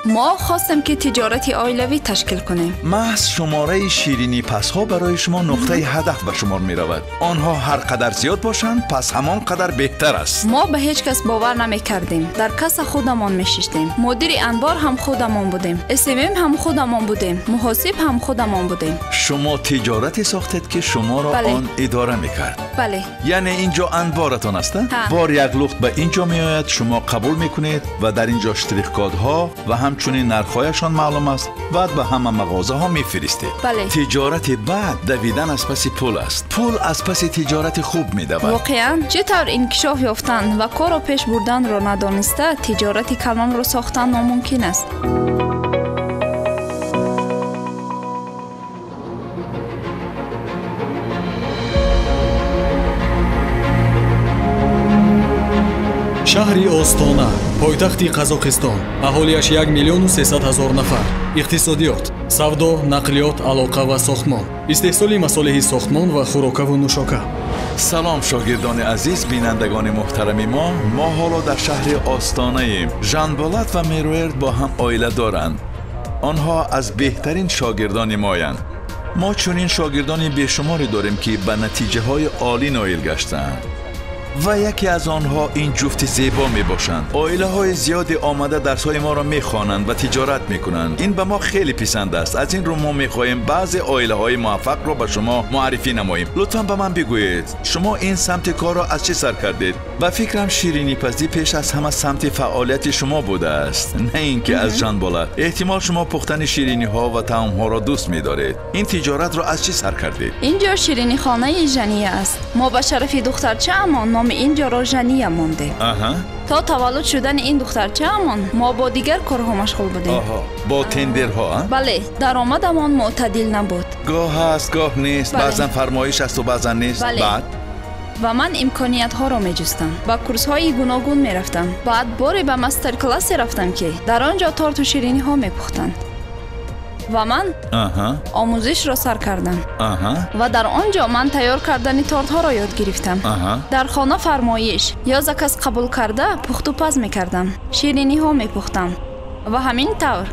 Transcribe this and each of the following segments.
Мо хостем, ки тиҷорати оилавӣ ташкил кунем. Маҳз шумораи ширинипазҳо барои шумо нуқтаи ҳадаф ба шумор меравад. Онҳо ҳар қадар зиёд бошанд, пас ҳамон қадар беҳтар аст. Мо ба ҳеҷ кас бовар намекардем. Дар касса худамон мешиштем. Мудири анбор ҳам худамон будем. СММ ҳам худамон будем. Муҳосиб ҳам худамон будем. Шумо тиҷорате сохтед, ки шуморо он идора мекард. Бале. Яъне ин ҷо анборатон аст? Бор як лухт ба ин ҷо меояд, шумо қабул мекунед ва дар ин ҷо штрих-кодҳо ва ҳамчунин нархҳояшон маълум аст. Баъд ба ҳама мағозаҳо мефиристед. Бале. Тиҷорати бад давидан аз паси пул аст. Пул аз паси тиҷорати хуб медавад. Воқеан, чӣ тавр инкишоф ёфтан ва корро пеш бурданро надониста, тиҷорати калонро сохтан номумкин аст. Шаҳри Остона, пойтахти Қазоқистон. Аҳолиаш 1 300 000 нафар. Иқтисодиёт, савдо, нақлиёт, алоқа ва сохтмон. Истеҳсоли масолеҳи сохтмон ва хӯрокаву нӯшока. Салом, шогирдони азиз, бинандагони муҳтарами мо. Мо ҳоло дар шаҳри Остонаем. Жанболат ва Меруерт бо ҳам оила доранд. Онҳо аз беҳтарин шогирдони моянд. Мо чунин шогирдони бешуморе дорем, ки ба натиҷаҳои олӣ ноил гаштаанд. Ва яке аз онҳо ин ҷуфти зебо мебошанд. Оилаҳои зиёде омада дарсҳои моро мехонанд ва тиҷорат мекунанд. Ин ба мо хеле писанд аст. Аз ин рӯ мо мехоҳем баъзе оилаҳои муваффақро ба шумо муаррифӣ намоем. Лутфан ба ман бигӯед, шумо ин самти корро аз чӣ сар кардед? Ба фикрам, ширинипазӣ пеш аз ҳама самти фаъолияти шумо будааст, на ин ки аз Жанболат. Эҳтимол шумо пухтани шириниҳо ва таомҳоро дӯст медоред. Ин тиҷоратро аз чӣ сар кардед? Ин ҷо ширинихонаи Жания аст. Мо ба шарафи духтарчаамон номи ин ҷоро Жания мондем. То таваллуд шудани ин духтарчаамон мо бо дигар корҳо машғул будем. Бо тендерҳо? Бале, даромадамон мӯътадил набуд. Гоҳ ҳаст, гоҳ нест. Баъзан фармоиш асту баъзан нест. Баъд ва ман имкониятҳоро меҷустам. Ба курсҳои гуногун мерафтам. Баъд боре ба мастер-классе рафтам, ки дар он ҷо торту шириниҳо мепухтанд. Ва ман омӯзишро сар кардам. Ва дар он ҷо ман тайёр кардани тортҳоро ёд гирифтам. Дар хона фармоиш ё заказ қабул карда пухтупаз мекардам, шириниҳо мепухтам. Ва ҳамин тавр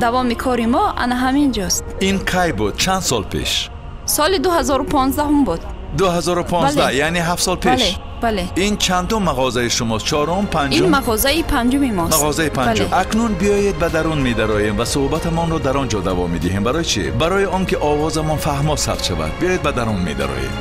давоми кори мо ана ҳамин ҷост. Ин кай буд? Чанд сол пеш? Соли 2015 буд. 2015, яъне 7 сол пеш. Бале. Ин чандум мағозаи шумост? Чорум, панҷум? Ин мағозаи панҷуми мост. Мағозаи панҷум. Акнун биёед ба дарун медароем ва суҳбатамонро дар он ҷо давом медиҳем. Барои чӣ? Барои он ки овозамон фаҳмо сабт шавад. Биёед ба дарун медароем.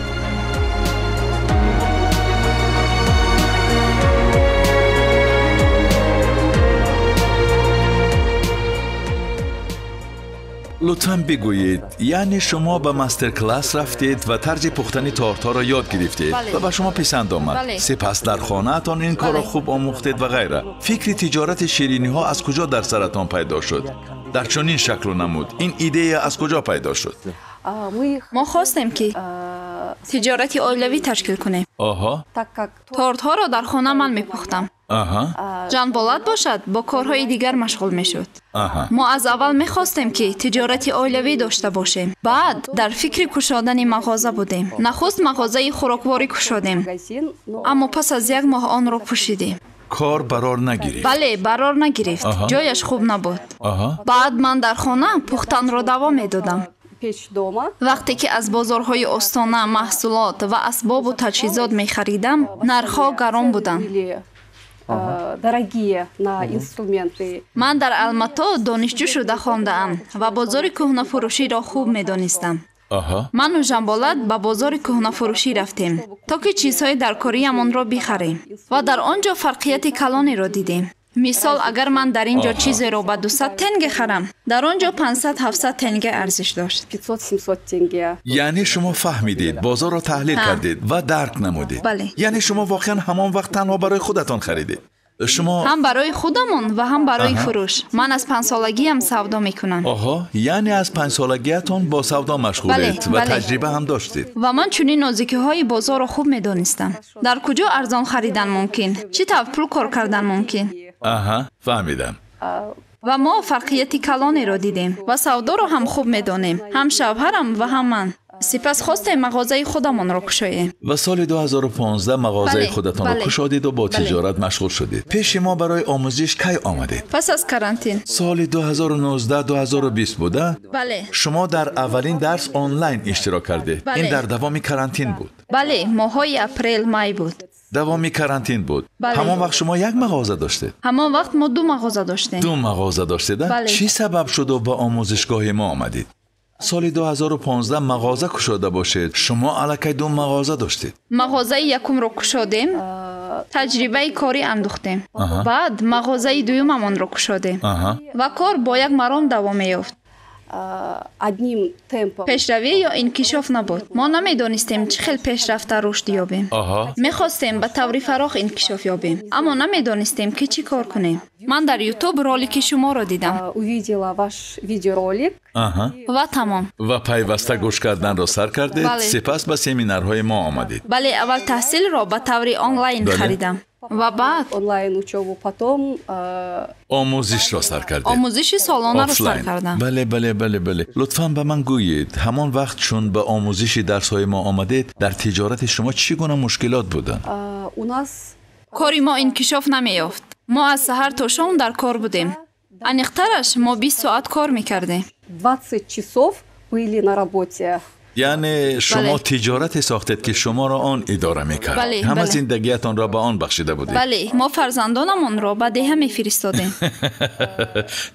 Лутфан бигӯед, яъне шумо ба мастер-класс рафтед ва тарзи пухтани тортҳоро ёд гирифтед ва ба шумо писанд омад. Сипас дар хонаатон ин корро хуб омӯхтед ва ғайра. Фикри тиҷорати шириниҳо аз куҷо дар саратон пайдо шуд? Дар чунин шаклу намуд ин идея аз куҷо пайдо шуд? Мо хостем, ки тиҷорати оилавӣ ташкил кунем. Тортҳоро дар хона ман мепухтам. Жанболат бошад, бо корҳои дигар машғул мешуд. Мо аз аввал мехостем, ки тиҷорати оилавӣ дошта бошем. Баъд дар фикри кушодани мағоза будем. Нахуст мағозаи хӯрокворӣ кушодем, аммо пас аз як моҳ онро пӯшидем. Кор барор нагирифт? Бале, барор нагирифт. Ҷояш хуб набуд. Баъд ман дар хона пухтанро давом медодам. Вақте ки аз бозорҳои Остона маҳсулот ва асбобу таҷҳизот мехаридам, нархҳо гарон буданд. Ман дар Алмато донишҷӯ шуда хондаам ва бозори кӯҳнафурӯширо хуб медонистам. Ману Жанболат ба бозори кӯҳнафурӯшӣ рафтем, то ки чизҳои даркориамонро бихарем ва дар он ҷо фарқияти калонеро дидем. Мисол, агар ман дар ин ҷо чизеро ба 200 тенге харам, дар он ҷо 500-700 тенге арзиш дошт. Яъне шумо фаҳмидед, бозорро таҳлил кардед ва дарк намудед. Яъне шумо воқеан ҳамон вақт танҳо барои худатон харидед. Шумо ҳам барои худамон ва ҳам барои фурӯш. Ман аз 5-солагиам савдо мекунам. Яъне аз 5-солагиатон бо савдо машғулед ва таҷриба ҳам доштед. Ва ман чунин нозикиҳои бозорро хуб медонистам. Дар куҷо арзон харидан мумкин, чӣ тавр пул кор кардан мумкин. Фаҳмидам. Ва мо фарқияти калонеро дидем ва савдоро ҳам хуб медонем, ҳам шавҳарам ва ҳам ман. Сипас хостем мағозаи худамонро кушоем. Ва соли 2015 мағозаи худатонро кушодиду бо тиҷорат машғул шудед. Пеши мо барои омӯзиш кай омадед? Пас аз карантин. Соли 2019-2020 буда? Бале. Шумо дар аввалин дарс онлайн иштирок кардед. Ин дар давоми карантин буд. Бале, моҳҳои апрел май буд. Давоми карантин буд. Ҳамон вақт шумо як мағоза доштед? Ҳамон вақт мо ду мағоза доштем. Ду мағоза доштед? Чӣ сабаб шуду ба омӯзишгоҳи мо омадед? Соли 2015 мағоза кушода бошед, шумо аллакай ду мағоза доштед. Мағозаи якумро кушодем, таҷрибаи корӣ андухтем. Баъд мағозаи дуюмамонро кушодем ва кор бо як маром давом меёфт. Пешравӣ ё инкишоф набуд. Мо намедонистем чӣ хел пешрафта рушд ёбем. Мехостем ба таври фарох инкишоф ёбем, аммо намедонистем ки чӣ кор кунем. Ман дар YouTube ролики шуморо дидам. Увидела ваш видеоролик. Ва тамом. Ва пайваста гӯш карданро сар кардед, сипас ба семинарҳои мо омадед. Бале, аввал таҳсилро ба таври онлайн харидам. Ва баъд онлайн учёбу, потом омӯзишро сар кардед. Омӯзиши солонаро сар кардам. Бале, бале, бале, бале. Лутфан ба ман гӯед, ҳамон вақт чун ба омӯзиши дарсҳои мо омадед, дар тиҷорати шумо чӣ гуна мушкилот буданд? У нас кори мо инкишоф намеёфт. Мо аз саҳар то шом дар кор будем. Аниқтараш, мо 20 соат кор мекардем. 20 часов были на работе. Яъне шумо тиҷорате сохтед, ки шуморо он идора мекард. Ҳама зиндагиятонро ба он бахшида будед. Бале, мо фарзандонамонро ба деҳа мефиристодем.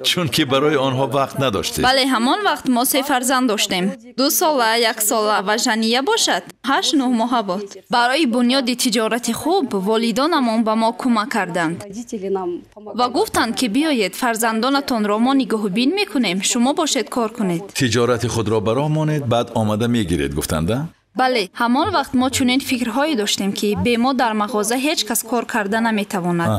Чунки барои онҳо вақт надоштед. Бале, ҳамон вақт мо се фарзанд доштем. 2 сола, 1 сола ва Жания бошад 8-9 моҳа буд. Барои бунёди тиҷорати хуб волидонамон ба мо кӯмак карданд ва гуфтанд, ки биёед фарзандонатонро мо нигоҳубин мекунем, шумо бошед кор кунед. Тиҷорати худро ба роҳ монед, баъд омада мегиред, гуфтанда? Бале, ҳамон вақт мо чунин фикрҳое доштем, ки бе мо дар мағоза ҳеҷ кас кор карда наметавонад.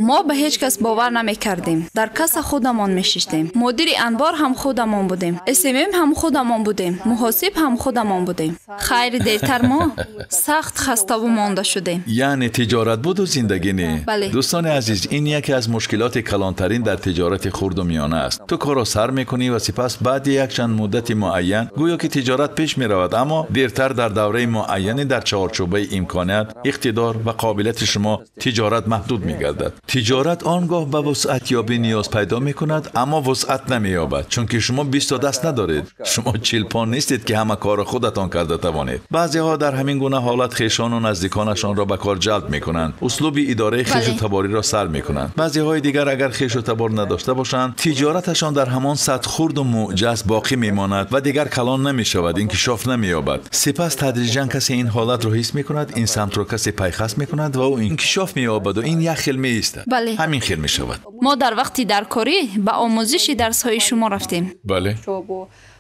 Мо ба ҳеҷ кас бовар намекардем. Дар касса худамон мешиштем. Мудири анбор ҳам худамон будем. СММ ҳам худамон будем. Муҳосиб ҳам худамон будем. Хайр, дертар мо сахт хаставу монда шудем. Яъне тиҷорат буду зиндагӣ не. Бале. Дӯстони азиз, ин яке аз мушкилоти калонтарин дар тиҷорати хурду миёна аст. Ту корро сар мекунӣ ва сипас баъди якчанд муддати муайян гӯё ки тиҷорат пеш меравад, аммо дертар дар давраи муайяне дар чаҳорчӯбаи имконият, иқтидор ва қобилияти шумо тиҷорат маҳдуд мегардад. Тиҷорат он гоҳ ба вусъатёбӣ ниёз пайдо мекунад, аммо вусъат намеёбад, чунки шумо 20 даст надоред. Шумо чилпон нестед, ки ҳама корро худатон карда тавонед. Баъзеҳо дар ҳамин гуна ҳолат хешону наздиконашонро ба кор ҷалб мекунанд, услуби идораи хешу табориро сар мекунанд. Баъзеҳои дигар агар хешу табор надошта бошанд, тиҷораташон дар ҳамон сатҳ хурду муъҷаз боқӣ мемонад ва дигар калон намешавад, инкишоф намеёбад. Сипас тадриҷан касе ин ҳолатро ҳис мекунад, ин самтро касе пайхаст мекунад ва ӯ инкишоф меёбаду ин як хел меистад. Бале. Ҳамин хел мешавад. Мо дар вақти даркорӣ ба омӯзиши дарсҳои шумо рафтем. Бале.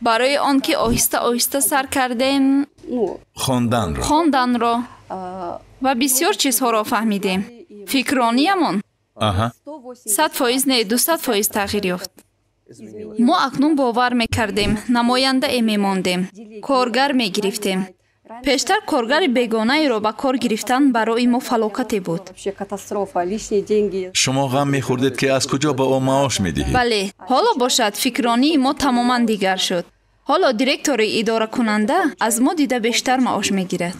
Барои он ки оҳиста оҳиста сар кардем хонданро ва бисёр чизҳоро фаҳмидем. Фикрониямон 100% не, 200% тағйир ёфт. Мо акнун бовар мекардем, намояндае мемондем, коргар мегирифтем. Пештар коргари бегонаеро ба кор гирифтан барои мо фалокате буд. Шумо ғам мехӯрдед, ки аз куҷо ба ӯ маош медиҳед? Бале, ҳоло бошад фикронии мо тамоман дигар шуд. Ҳоло директори идоракунанда аз мо дида бештар маош мегирад.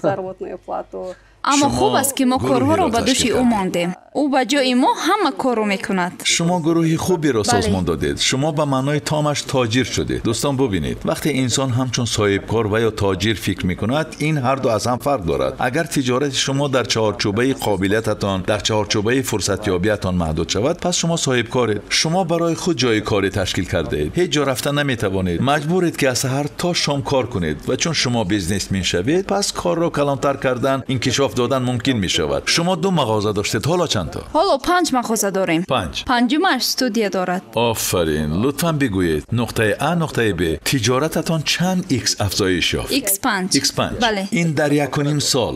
Аммо хуб аст, ки мо корҳоро ба дӯши ӯ мондем. Ӯ ба ҷои мо ҳама корро мекунад. Шумо гурӯҳи хуберо созмон додед. Шумо ба маънои томаш тоҷир шудед. Дӯстон, бубинед, вақте инсон ҳамчун соҳибкор ва ё тоҷир фикр мекунад, ин ҳарду аз ҳам фарқ дорад. Агар тиҷорати шумо дар чаҳорчӯбаи қобилиятатон, дар чаҳорчӯбаи фурсатёбиятон маҳдуд шавад, пас шумо соҳибкоред. Шумо барои худ ҷои корӣ ташкил кардаед. Ҳеҷ ҷо рафта наметавонед. Маҷбуред, ки аз саҳар то шом кор кунед ва чун шумо бизнесмен шавед, пас корро калонтар кардан, инкишоф додан мумкин мешавад. Шумо 2 мағоза доштед, ҳоло чанд то? Ҳоло 5 мағоза дорем. 5. Панҷумаш студия дорад. Офарин. Лутфан бигӯед, нуқтаи А, нуқтаи Б, тиҷорататон чанд X афзоиш ёфт? X5. X5. Бале. Ин дар 1.5 сол.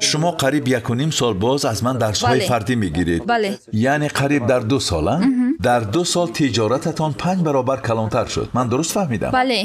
Шумо қариб 1.5 сол боз аз ман дарсҳои фардӣ мегиред. Бале. Яъне қариб дар 2 сол, дар 2 сол тиҷорататон 5 баробар калонтар шуд. Ман дуруст фаҳмидам? Бале.